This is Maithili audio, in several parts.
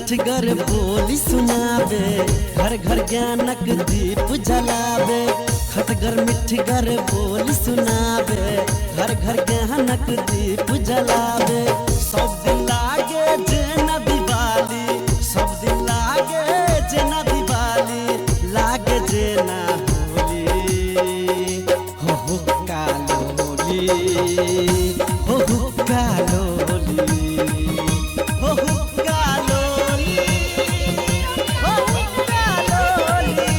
मिठगर बोली सुनावे, घर घर ज्ञानक दीप जलावे। खटगर मिठगर बोली सुनावे, घर घर ज्ञानक दीप जलावे। सब दिन लागे जेना दिवाली, सब दिन लागे जेना दिवाली, लागे जेना होली। हो हो कालोली, हो हो कालोली, हो हो कालोली, हो हो कालोली,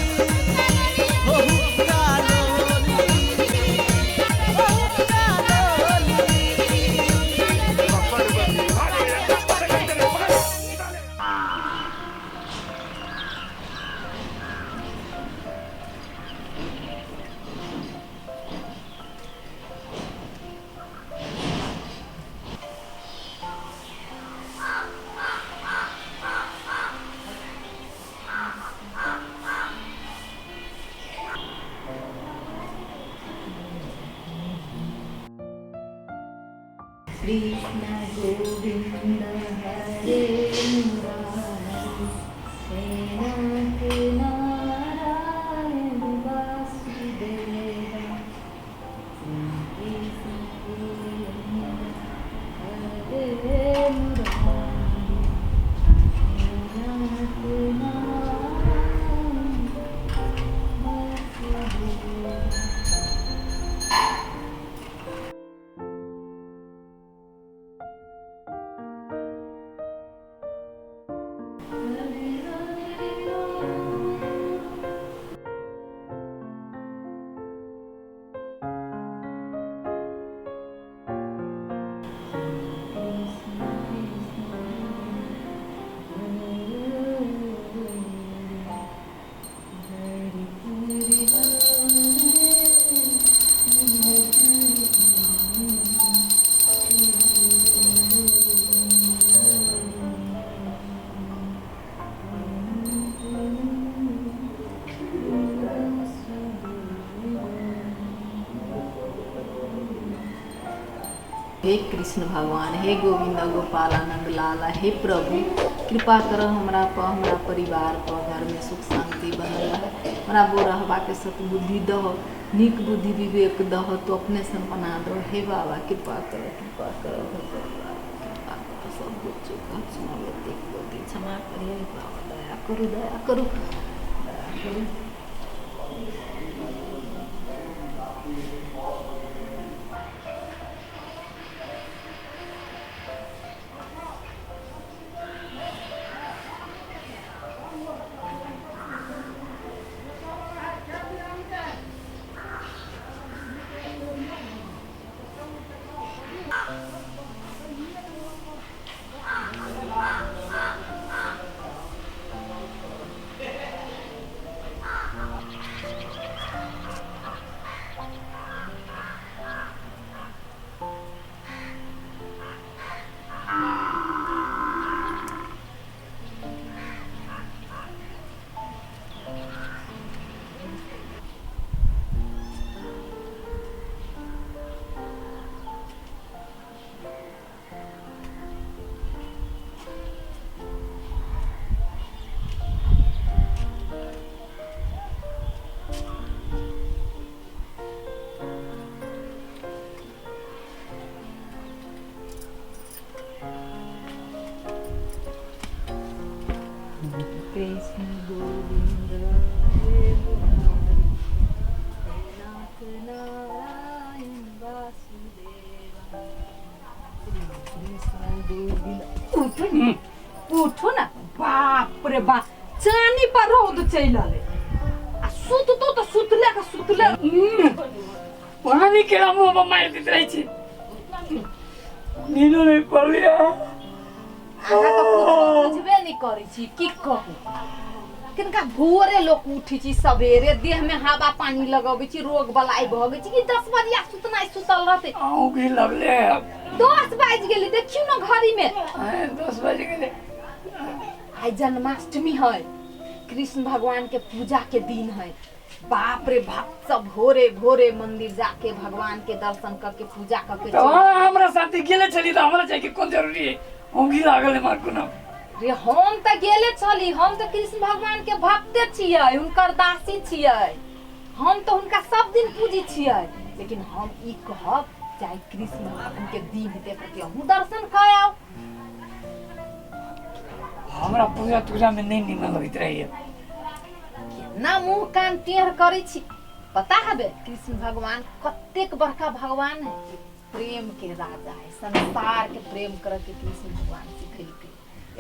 हो हो कालोली, हो हो कालोली। कृष्ण गोविंद हरे मुरारी, हे नाथ नारायण वासुदेवा। कृष्ण गोविंद हरे मुरारी, हे नाथ नारायण वासुदेवा। हरे हरे राम। कृष्ण कृष्ण हरे हरे हे कृष्ण भगवान, हे गोविंद गोपालानंद लाला, हे प्रभु कृपा कर हमरा पर, हमरा परिवार पर, घर में सुख शांति बनल रहे। हमरा बोरहबा के सतबुद्धि दह, नीक बुद्धि विवेक दह, तो अपने सन बना दो। हे बाबा कृपा करो, कृपा करो, घर परिवार कृपा करो। सब बच्चों का सुना गलती क्षमा करिए बाबा, दया करू, दया करू, दया करू। कृष्ण गोविंद हरे मुरारी, हे नाथ नारायण वासुदेवा। कृष्ण गोविंद। उठू ने, उठू ना। बाप रे बाप, चानी पर रौद चलि रहलै आ सुततो तऽ सुतले के सुतले। पानी केना मुँह पर मारि दैत रहै छै, नींदो नहि पड़ैया। अहाँ तऽ कुछो बुझबे नहि करै छी, की कहू। किनका भोरे लोक उठै छी, सवेरे देह में हवा पानी लगबै छी, रोग बलाई भऽ गेल छै कि 10 बजिया सुतनाइ सुतल रहतै। अहूँ भी लगले। 10 बाजि गेलै, देखियौ ने घड़ी में। आँय, 10 बजि गेलै। आइ जन्माष्टमी है, कृष्ण भगवान के पूजा के दिन है। बाप रे बाप, सब भोरे भोरे मंदिर जाके भगवान के दर्शन करके पूजा करके तऽ अहाँ हमरा साथे गेले छली तऽ हमरा जाइके कोन जरूरी है? औंघी लागल है मार कोनो। रे हम तऽ गेले छली, हम तऽ कृष्ण भगवान के भक्ते छियै, हुनकर दासी छियै, हम तऽ हुनका सब दिन पूजी छियै। लेकिन हम ई कहब चाहे कृष्ण भगवान के दिन हेतै प्रति अहूँ दर्शन कऽ आउ। हमरा पूजा तूजा में नहीं नीमन लगैत रहैया। केना मुँह कान टेढ़ करै छी? पता हबे कृष्ण भगवान कतेक बड़का भगवान है, प्रेम के राजा है, संसार के प्रेम करे के कृष्ण भगवान सिखेलकै,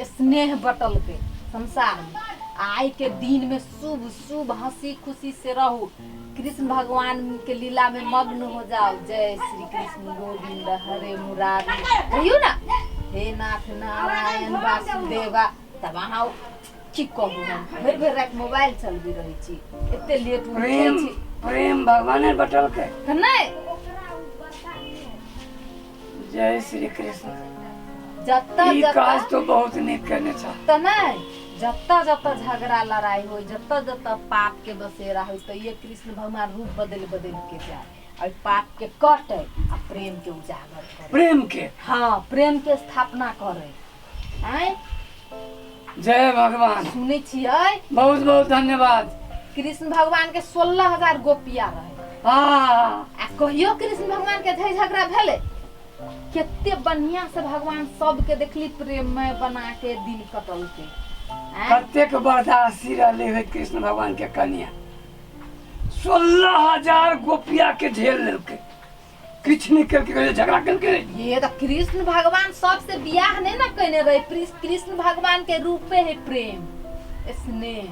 स्नेह बटलकै संसार में। आइ के दिन में शुभ शुभ हंसी खुशी से रहू, कृष्ण भगवान के लीला में मग्न हो जाओ। जय श्री कृष्ण गोविंद हरे मुरारी कहियो ना, हे नाथ नारायण वासुदेवा। तब अहाँ की कहू, हम भरि भरि राति मोबाइल चलबी रहै छी, एते लेट उठै प्रेम छी। प्रेम भगवान बटलकै तऽ नहि। जय श्री कृष्ण। जतऽ ई काज जतऽ तो बहुत नीक केने छह। तऽ नहि, जतऽ जतऽ झगड़ा लड़ाई होइ, जतऽ जतऽ पाप के बसेरा होइ, तऽ ये कृष्ण भगवान रूप बदलि बदलि के जाय आ ओहि पाप के कटै आ प्रेम के उजागर करै। प्रेम के? हाँ, प्रेम के स्थापना करै। आँय जय भगवान। सुनै छियै? बहुत बहुत धन्यवाद। कृष्ण भगवान के 16,000 गोपिया रहे। आ कहियो कृष्ण भगवान के झै झगड़ा भेलै? कते बढ़िया से भगवान सबके देखली प्रेममय बना के दिन कटलकै। आँय? कतेक बर्दाश्ती रहले है कृष्ण भगवान के कन्या, 16,000 गोपिया के झेल लेलकै, किछु नहि केलकै, कहियो झगड़ा केलकै? ये तऽ कृष्ण भगवान सबसे बियाह नहीं ना केने रहे। कृष्ण भगवान के रूपे है प्रेम स्नेह,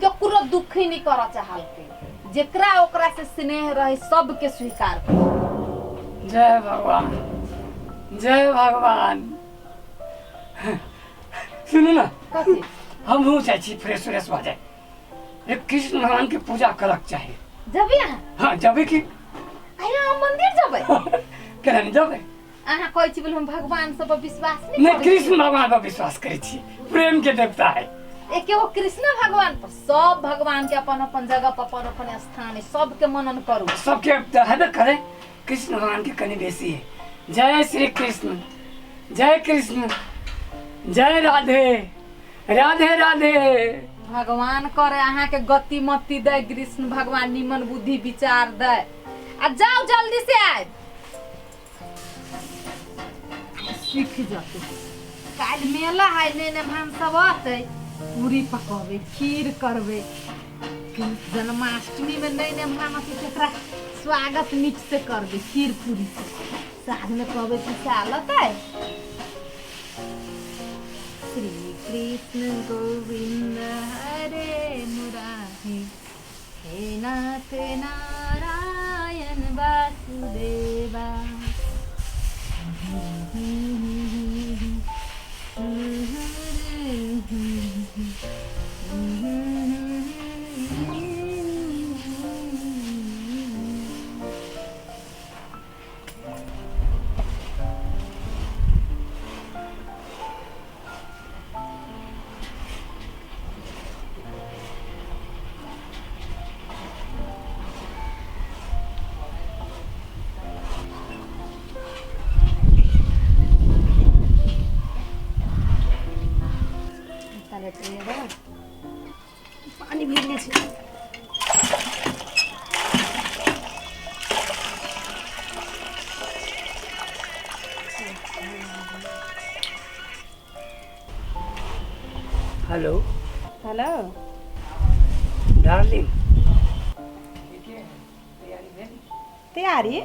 केकरो दुखी नहीं करऽ चाहलकै, जेकरा ओकरा से स्नेह रहे सबके स्वीकार करे। जय भगवान, जय भगवान। सुनू ना। कथी? हमहूँ चाहै छी फ्रेश फ्रेश भऽ जाए, एक कृष्ण भगवान के पूजा करक चाही। जबे अहाँ? हाँ, जबे की। अहाँ हम मंदिर जबै? केना नहि जबै? अहाँ कहै छी बोले हम भगवान सब पर विश्वास नहीं नहीं करै छी। कृष्ण भगवान पर विश्वास करै छी, प्रेम के देवता है। एके गो कृष्ण भगवान पर, सब भगवान के अपन अपन जगह पर अपन अपन स्थान है, सबके मनन करू। सबके तऽ हेबे करे, कृष्ण भगवान के कनि बेसी है। जय श्री कृष्ण, जय कृष्ण, जय राधे राधे राधे। भगवान करे अहाँ के गति मति दे, कृष्ण भगवान निमन बुद्धि विचार दे। आ जाओ जल्दी से आए, सीख जते। काल्हि मेला है, ने ने भान सब अतै, पूरी पकबै, खीर करबै। जन्माष्टमी में नई ने भान अतै, तेकरा स्वागत नीक से करबै खीर पूरी से। साँझ में कहबै पिसा लतै। श्री कृष्ण गोविंद हरे मुरारी, हे नाथ नारायण वासुदेवा। पानी भरि लै छी। हेलो। हेलो। डार्लिंग, तैयारी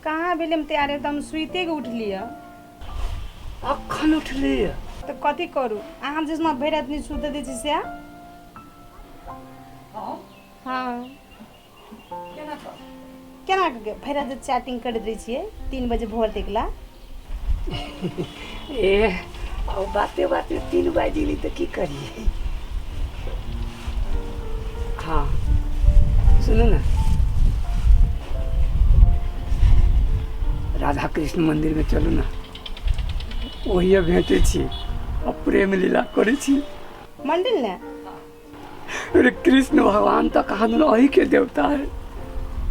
कहाँ भेलै? हम तैयारी तऽ हम सुइते के उठलियै। अखन उठलियै? तऽ कथी करू, अहाँ जिसमे भरि राति नहि सुतऽ दै छी से। हाँ, केना कऽ भरि राति चैटिंग करैत रहै छियै 3 बजे भोर तकला? ए आ बाते बाते 3 बाजि गेली तऽ की करियै? हाँ सुनू ने, राधा कृष्ण मंदिर में चलू ना, ओहिए भेटै छी आ प्रेम लीला करै छी। मंदिर ने? अरे कृष्ण भगवान तऽ कहाँ दुनू अही के देवता है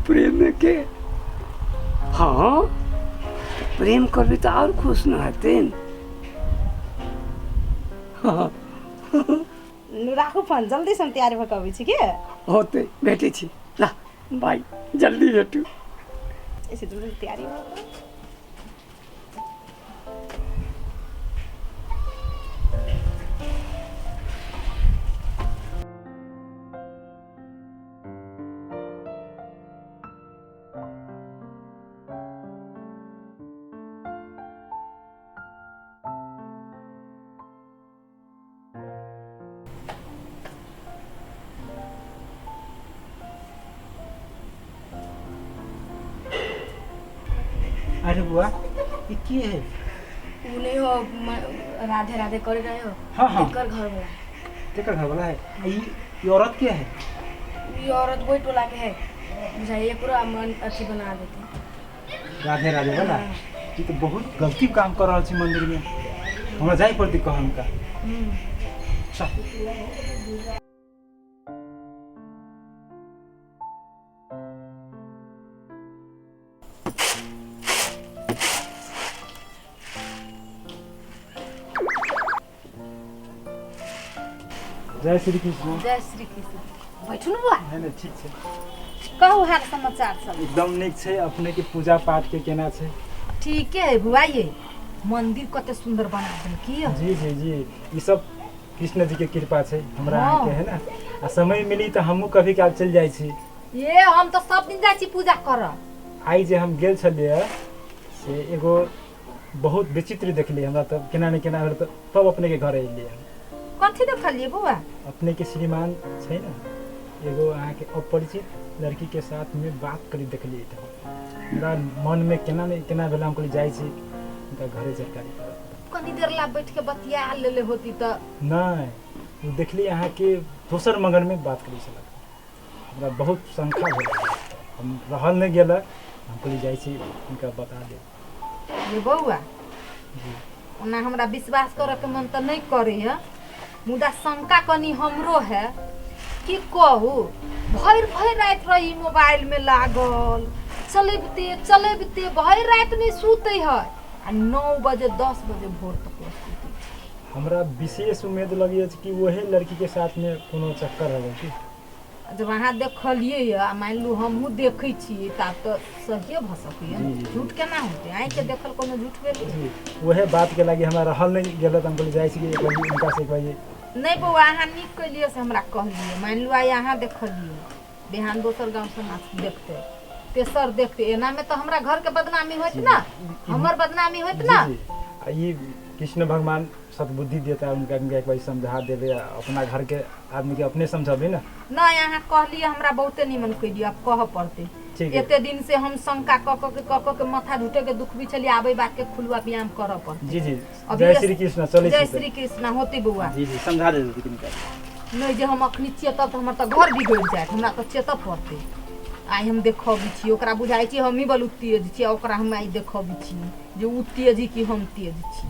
प्रेम के। हाँ, प्रेम करबी तऽ आओर खुश न हेथिन। हँ। राखू फोन, जल्दी से हम तैयार भऽ कऽ अबै छी के। होतै, भेटै छी। ला बाइ, जल्दी भेटू। ऐसे जल्दी तैयारी भऽ कऽ। अरे बुआ, ये की है? उ नहीं हो, राधे राधे कर रहे हो। हाँ हाँ। तेकर घर वाला है। तेकर घर वाला है। ये औरत क्या है? ये औरत वही टोला के है बुझाइए, पूरा मन अथी बना देते। राधे राधे वाला। ये तो बहुत गलती काम कर रहल छी मंदिर में, हमरा जाय पड़तै कह हुनका। चल। जय श्री कृष्ण। जय श्री कृष्ण। बैठू ने बुआ। नहीं नहीं, ठीक छै। कहू हाल समाचार सब। एकदम नीक छै। अपने के पूजा पाठ के केना छै? ठीके है बुआ, ये मंदिर कते सुंदर बना देलकी। जी जी जी, ई सब कृष्ण जी के कृपा छै हमरा। हाँ। अहाँके है ना, आ समय मिली तऽ हमहूँ कभी काल चलि जाइ छी। ये हम तऽ सब दिन जाइ छी पूजा करऽ। आइ जे हम गेल छलियै से एगो बहुत विचित्र देखलियै, हमरा तऽ केना ने केना भेल, तऽ तब अपने के घर एलियै हम। कथी देखलियै बौआ? अपने के श्रीमान छै ने, एगो अहाँके अपरिचित लड़की के साथ में बात करी देखलियै, तऽ हमरा मन में केना ने केना भेल, हम कहलियै जाइ छी हुनका घरे जानकारी करब। कनी देर ला बैठ के बतिया लेले होती तऽ। नहि, ओ देखली अहाँके दोसर मगन में बात करै छलक, हमरा बहुत शंका भेल, हम रहल नहि गेल, हम कहलियै जाइ छी हुनका बता देब। ये बौआ, ओना हमरा विश्वास करऽ के मन तऽ नहि करैया, मुदा शंका कनी हमरो है। की कहू, भरि भरि राति रही मोबाइल में लागल, चलबिते चलबिते भरि राति नहि सुतै है, आ 9 बजे 10 बजे भोर तक सुतै छै। हमरा विशेष उम्मीद लगैए कि वही लड़की के साथ में कोनो चक्कर होबै की। जब अहाँ देखलियै यऽ आ मानि लू हमहूँ देखै छियै, तऽ आब तऽ सहिए भऽ सकैए जी, ने। जी। झूठ केना होतै? आँखिके देखल कोनो झूठ भेलै? जी, वएह बात के लागि हमरा रहल नहि गेल, तऽ हम कहलियै जाइ छी एक बार हुनका से एक बार। नहि बौआ, अहाँ नीक केलियै से हमरा कहलियै। मानि लू आइ अहाँ देखलियै, बिहान दोसर गाँव समाज देखतै, तेसर देखतै, एनामे तऽ हमरा घरके बदनामी होइत ने, हमर बदनामी होइत जी ने। जी, आ ई कृष्ण भगवान सद्बुद्धि देता उनका, उनका एक बार समझा देबै, आ अपना घर के आदमी के अपने समझेबै ने। नहि, अहाँ कहलियै हमरा बहुते निमन केलियै, आब कहऽ पड़तै। ठीक है। एते दिन से हम शंका कऽ कऽ के कऽ कऽ के माथा झूठे के दुख भी छलियै, आब एहि बात के खुलवा व्यायाम करऽ पड़तै। जी जी। अभी जय श्री कृष्ण, चलै जय छी। श्री कृष्ण। होती बौआ। जी जी, समझा देबै किनका। नहि जे हम अखनी चेतब तऽ हमर तऽ घर बिगड़ि जायत, हमरा तऽ चेतऽ पड़तै। आइ हम देखबै छी ओकरा, बुझाइ छी हमही बलू तेज छी, आ ओकरा हम आइ देखबै छी जे ओ तेज कि हम तेज छी।